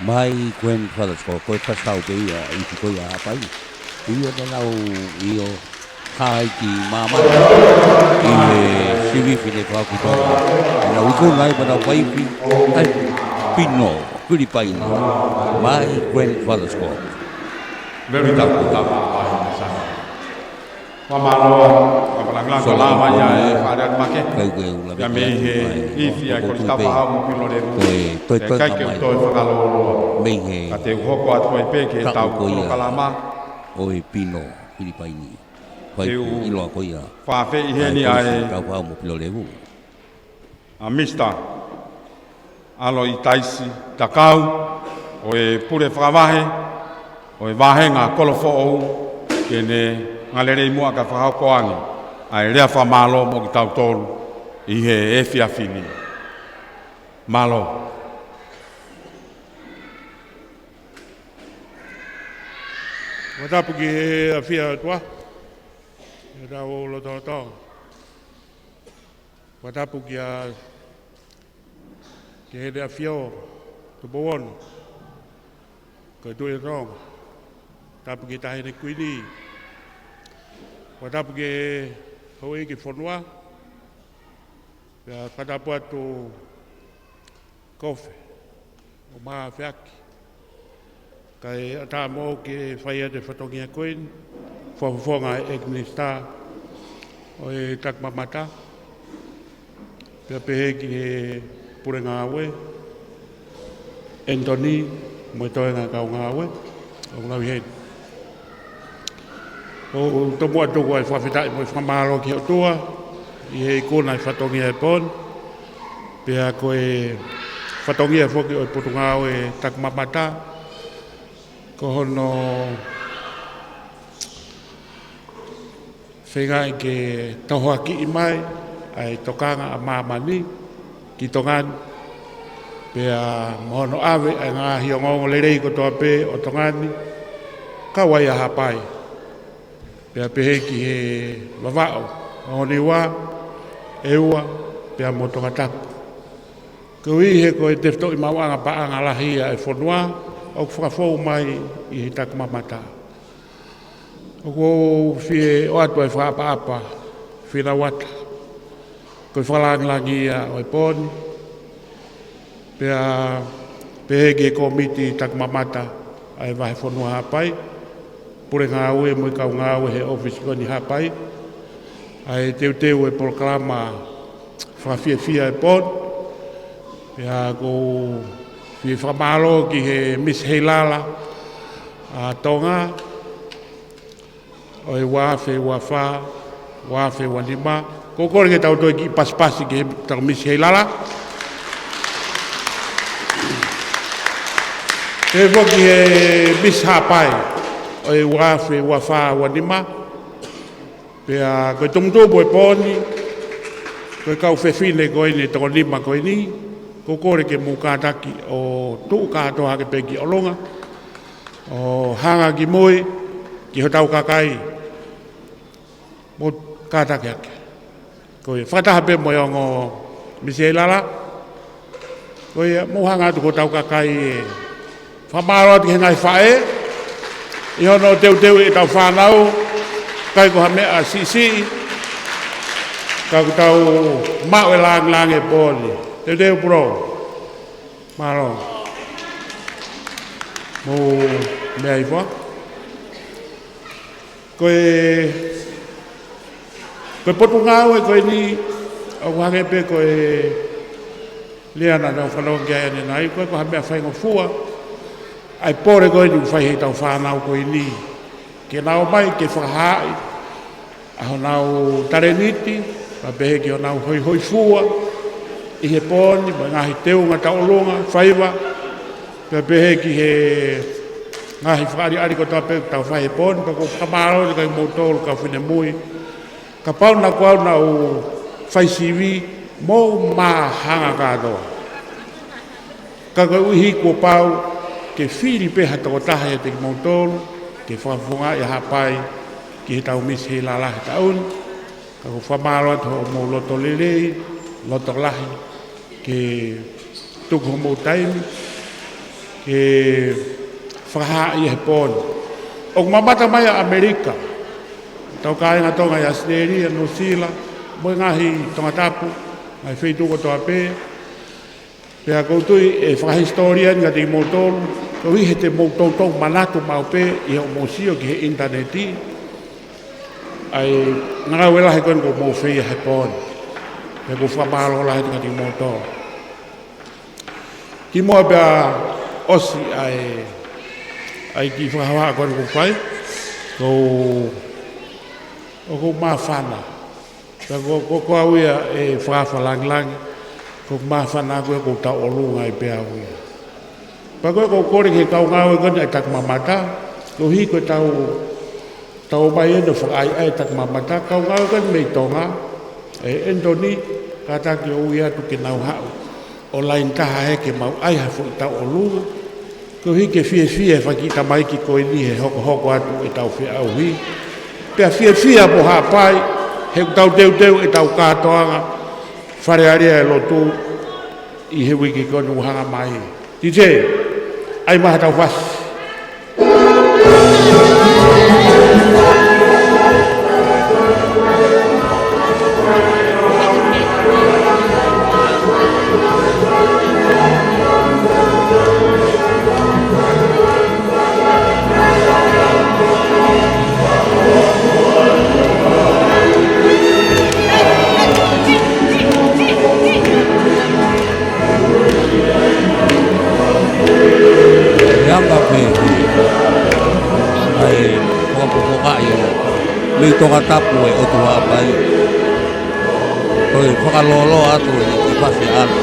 Mei he Grandfather's Club, ko e Pastor Tau pē ia, ʻi he ko ia ʻa Haʻapai. Ko ia naʻa nau ʻi ʻo hā ai ki māmani ʻi he sivifi ne fakakū Tonga. Naʻa nau ʻi ko nai manau paifi, ʻa e Pino Filipaini, mei he Grandfather's Club. Very good. Fakamālō, fakamālō, fakamālō, fakamālō, ia e fale atu make. Kai ke ula ia mei he ifi ʻa e Kolisi Taufaʻāhau mo Pilolevu. Ko e toe toe kai ke kamai toe fakalōloa. Mei he ka te u hoko atu ai pē ke tau ko ia polokalama ʻo e Pino Filipaini. Fai te u ʻiloa ko ia. Fafeʻi heni ʻa e Kolisi Taufaʻāhau mo Pilolevu. ʻA Mister ʻAloʻitaisi Takau, ʻo e pule fakavahe ʻo e vāhenga Kolofoʻou, ke ne ngalelei muʻa kae fakahoko ange ʻa e lea fakamālō mo kitautolu ʻi he efiafi ni. Mālō. Fakatapu ki he ʻafio ʻOtua, ʻi hotau lotolotonga. Fakatapu kia, ki heʻene ʻAfio Tupou Ono, ko e Tuʻi ʻo Tonga. Tapu ki he Taʻahine Kuini. Fakatapu ki he houʻeiki ʻo e fonua. Pea fakatapu atu Kofe ʻo Mafeaki. Kae ʻatā moʻoku ke fai atu e fatongia ko eni, fakafofonga ʻa e ʻEiki Minisitā ʻo e Takimamata. Pea pehē ki he pule ngāue, Anthony, mo e toenga kau ngāue ʻoku lau ʻi heni. ʻOku ou tomuʻa tuku ʻa e fakafetaʻi mo e fakamālō ki he ʻOtua ʻi he ikuna ʻa e fatongia ʻo e pō ni. Pea ko e fatongia foki ʻo e Potungāue Takimamata, ko hono feingaʻi ke tohoakiʻi mai ʻa e tokanga ʻa māmani ki Tonga ni, pea mo hono ʻave ʻa e ngaahi ongoongolelei kotoa pē ʻo Tonga ni, kau ai ʻa Haʻapai. Pea pehē ki he Vavaʻu, Ongo Niua, ʻEua, pea mo Tongatapu. Koeʻuhi he ko e tefitoʻi maʻuʻanga paʻanga lahi ia ʻa e fonua ʻoku fakafou mai ʻi he Takimamata. ʻOku ou fie ʻoatu ʻa e fakaʻapaʻapa finau atu. Ko e fakalāngilangi ia ʻo e pō ni. Pea pehē ki he Kōmiti Takimamata ʻa e Vahefonua Haʻapai, pule ngāue mo e kau ngāue he ʻōfisi ko eni Haʻapai, ʻa e teuteu ʻo e polokalama fakafiefia ʻo e pō ni. Pea ʻoku ou fie fakamālō ki he Misi Heilala ʻa Tonga ʻo e ua afe ua fā, ua afe ua nima. ʻOku ou kole ke tau toe kiʻi pasipasi ki heʻetau Misi Heilala. Pehē foki ki he Misi Haʻapai ʻo e ua afe ua fā, ua nima. Pea ko e tumutumu ʻo e pō ni, ko e kau fefine ko eni ʻe toko nima ko eni, ʻoku ou kole ke mou kātaki ʻo tuʻu kātoa hake pē ki ʻolunga, ʻo hanga ki mui ki hotau kakai, mou kātaki hake. Ko ia, fakataha pē mo e ongo Misi Heilala. Ko ia, mou hanga atu ki hotau kakai ē. Fakamālō atu ki he ngaahi faʻē ʻi hono teuteu ʻetau fānau, ʻikai ko ha meʻa siʻisiʻi, ka kuo tau maʻu e lāngilangi ʻo e pō ni. Teuteu pulou. Mālō. Mou meʻa hifo. Ko e, ko e Potungāue ko eni, ʻoku hangē pē ko e lea naʻa tau fanongo ki ai ʻanenai, ʻoku ʻikai ko ha meʻa faingofua ʻa e pole ko eni ʻoku fai heʻetau fānau ko eni, ke nau ō mai ke fakahaaʻi ʻa honau talēniti, pea pehē ki honau hoihoifua ʻi he pō ni, mo e ngaahi teunga tauʻolunga, faiva, pea pehē ki he ngaahi fakaʻaliʻali kotoa pē ʻoku tau fai he pō ni, pea ʻoku ou fakamālō atu kiate kimoutolu kau finemui. Kapau naʻa ku ʻalu naʻa ku fai sivi, mou māhanga kātoa. Ka koeʻuhi kuo pau ke fili pē ha tokotaha ʻiate kimoutolu ke fakafofongaʻi ʻa Haʻapai ki heʻetau Misi Heilala he taʻu ni. Ka ʻoku ou fakamālō atu hoʻomou loto lelei, loto lahi, ke tuku homou taimi ke fakahaaʻi ʻa e pō ni. ʻOku mamata mai ʻa ʻAmelika, ʻetau kāinga Tonga ʻi ʻAositelēlia, Nuʻusila, mo e ngaahi Tongatapu, ngaahi feituʻu kotoa pē. Pea ʻoku ou tui ʻe fakahisitōlia eni kiate kimoutolu, koeʻuhi he te mou toutou manatu maʻu pē ʻi hoʻomou sio ki he ʻinitaneti ʻa e ngāue lahi ko eni kuo mou fai he pō ni. Pea ʻoku ou fakamālō lahi atu kiate kimoutolu. Kimuʻa pea ʻosi ʻa e, ʻa e kiʻi fakahohaʻa ko eni kuo fai, ʻoku ou, ʻoku ou māfana. Pea ko, ko, ko au ia ʻe fakafanangilangi, ʻoku ou māfana ko ē ʻoku ou tauʻolunga ai pē au ia. Pea ko ē ʻoku ou kole ki he kau ngāue ko eni ʻa e Takimamata, koeʻuhi ko ʻetau, tau ō mai eni ʻo fakaʻaiʻai e Takimamata, kau ngāue ko eni mei Tonga, ʻe Anthony, kātaki ʻo ui atu ke nau haʻu ʻo laine taha hake ke mau ʻai ha foʻi tauʻolunga. Koeʻuhi ke fiefia e fanga kiʻi tamaiki ko eni he hokohoko atu ʻetau feʻauhi. Pea fiefia pē Haʻapai, he ʻoku tau teuteu ʻetau kātoanga Fale Alea ʻo e lotu ʻi he uike ko eni ʻoku hanga mai. Tite, ʻai mai haʻatau fasi. Mei Tongatapu ʻe ʻOtu Haʻapai. Ko e fakalōloa atu ʻi he fasi ʻana.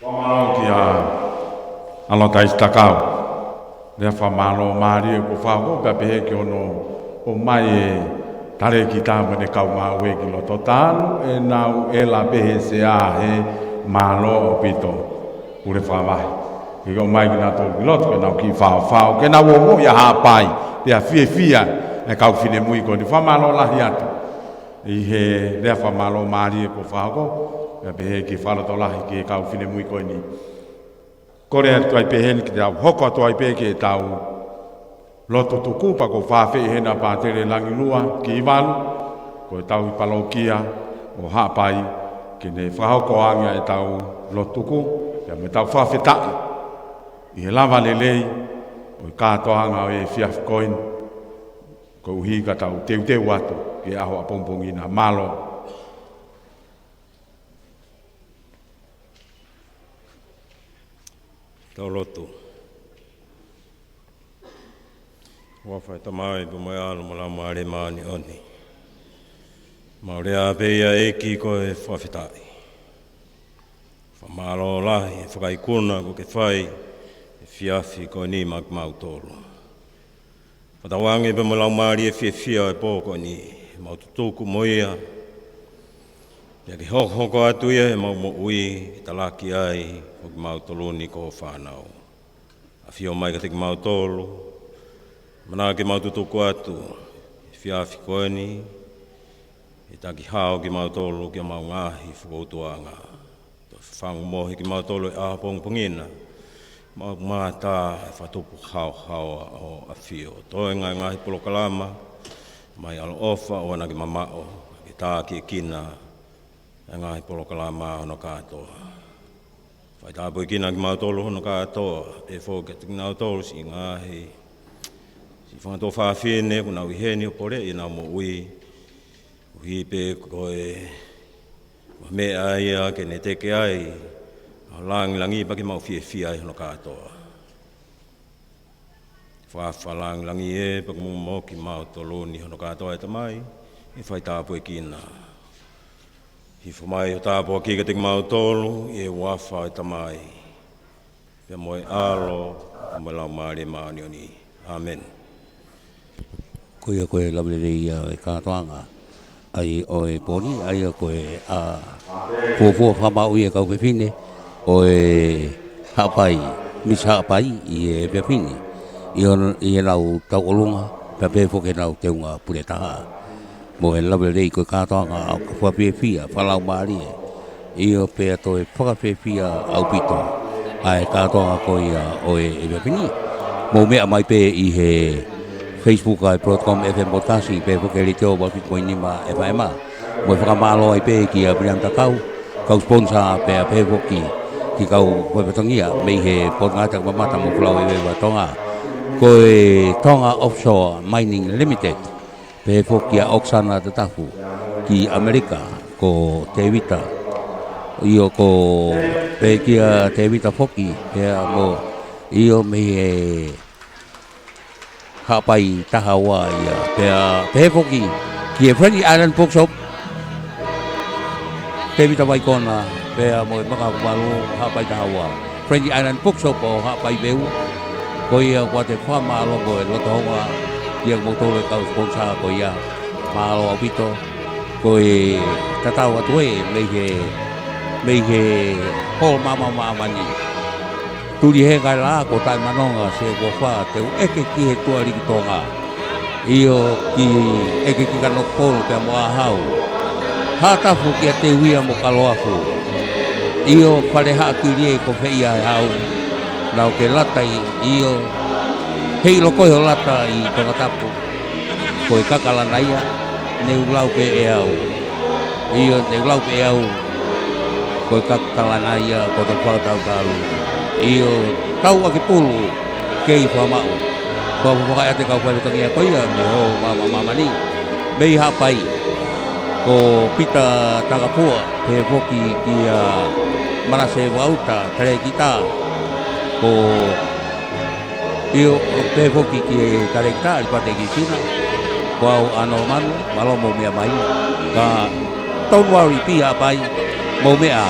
Fakamālō kia ʻAlo Taisi Takau. Lea fakamālō mālie kuo fakahoko pea pehē ki hono ʻomai e talēkita mo ʻene kau ngāue ki loto, talu ʻenau ʻela pē he sea he mālō ʻaupito. Pule fakavahe. Ke ʻomai kinautolu ki loto, ke nau kiʻi faofao, ke nau ongoʻi ʻa Haʻapai, pea fiefia e kau finemui ko eni. Fakamālō lahi atu ʻi he lea fakamālō mālie kuo fakahoko, pea pehē ki he fakalotolahi ki he kau finemui ko eni. Kole atu ai pē heni ke tau hoko atu ai pē ki heʻetau lotu tuku, pea ʻoku ou fakaafeʻi heni ʻa Pātele Langilua Kivalu, ko e tauhi palokia ʻo Haʻapai, ke ne fakahoko ange ʻetau lotu tuku, pea mo ʻetau fakafetaʻi ʻi he lava lelei ʻo e kātoanga ʻo e efiafi ko eni, koeʻuhi ka tau teuteu atu ki he ʻaho ʻapongipongi na. Mālō. Tau lotu. ʻOfa ʻa e Tamai, pea mo e ʻAlo, mo e Laumālie Māʻoniʻoni. Mau lea pē ia ʻEiki ko e fakafetaʻi. Fakamālō lahi e fakaikuna kuo ke fai he efiafi ko eni maʻa kimautolu. Fakatauange pea mo e laumālie fiefia ʻo e pō ko eni, mau tutuku mo ia, pea ke hokohoko atu ia ʻi heʻemau moʻui, ke talaki ai ʻo kimautolu ni ko ho fānau. ʻAfio mai kiate kimautolu, manako ke mau tutuku atu he efiafi ko eni, ke taki hao kimautolu ki heʻemau ngaahi fokoutuʻanga. Toe fafangu mohe kimautolu he ʻaho ʻapongipongi na, mau mamata he fakatupu haohaoa ʻo ho ʻAfio. Toe ngaahi, ngaahi polokalama, mai ʻaloʻofa ʻoua naʻa ke mamaʻo, ke tākiekina e ngaahi polokalama hono kātoa. Fai tāpuekina kimautolu hono kātoa, pehē foki kiate kinautolu siʻi ngaahi, siʻi fanga tuofāfine kuo nau ʻi heni ʻo poleʻi ʻenau moʻui, koeʻuhi pē ko e meʻa ia ke ne teke ai ʻa e langilangi pea ke mau fiefia ai hono kātoa. Fakalangilangi ē, pea ke momoʻo kimautolu ni hono kātoa ʻe Tamai, ʻi he fai tāpuekina. Hifo mai ho tāpuaki kiate kimautolu, ʻi he huafa ʻo e Tamai, pea mo e ʻAlo, pea mo e Laumālie Māʻoniʻoni. ʻĀmeni. Ko ia ko e lave lelei ia e kātoanga ʻa ia ʻo e pō ni, ʻa ia ko e, ʻa, fuofua fakamaʻu ʻa e kau fefine ʻo e Haʻapai, Miss Haʻapai ʻi he efiafi ni. ʻI hon-, ʻi heʻenau tauʻolunga, pea pehē foki ʻenau teunga puletaha. Mo e lave lelei ko e kātoanga ʻoku fakafiefia, fakalaumālie. ʻIo, pea toe fakafiefia ʻaupito ʻa e kātoanga ko ia ʻo e efiafi ni. Mou meʻa mai pē ʻi he Facebook ʻa e Broadcom F M Broadcasting, pea foki e Letiō ua fitu poini nima F M. Mo e fakamālō ai pē kia William Takau, kau sponsor, pea pehē foki ki he kau faifatongia mei he Potungāue Taki Mamata mo Folau ʻa Tonga, ko e Tonga Offshore Mining Limited, pehē foki kia Oksana Tatafu ki ʻAmelika, ko Tēvita. ʻIo, ko pē kia Tēvita foki, pea mo, ʻio, mei he Haʻapai taha ua ia. Pea pehē foki ki he Friendly Island Bookshop, Tēvita Vaikona, pea mo e Maka Kumalu, Haʻapai taha ua. Friendly Island Bookshop ʻo Haʻapai Veu. Ko ia kuo te fakamālō mo e loto houngaʻia kimoutolu e kau sponsor ko ia. Mālō ʻaupito. Ko e tatau atu ē mei he, mei he Hall Maama ʻo Māmani. Tuli he kaila ko Taʻemanonga Sekofa, te u ʻeke ki he Tuʻa Liku Tonga. ʻIo, ki ʻEke ki Kanokupolu pea mo Āhau. Haʻatafu kia Teuia mo Kaloafu. ʻIo, Fale Haʻakili ē ko Feia e Hau. Nau ke lata ʻi, ʻio, heiʻilo ko e ho lata ʻi Tongatapu. Ko e kakalana ia, ne u lau pē ʻe au. ʻIo, ne u lau pē ʻe au. Ko e kakalana ia, ko e fakatautalu. ʻIo, tau ʻaki pulu, kei fakamaʻu. Ko e fakaʻate kau faifatongia ko ia, mei he Hall Maama ʻo Māmani. Mei Haʻapai, ko Pita Takapua, pehē foki kia Manase Vauta, Tarekita. Ko ʻIo, pehē foki ki he Tarekita, ʻAlipate Kisina. Ko au ʻAno Manu, mālō mou meʻa mai. Ka, don't worry, pea pē, mou meʻa.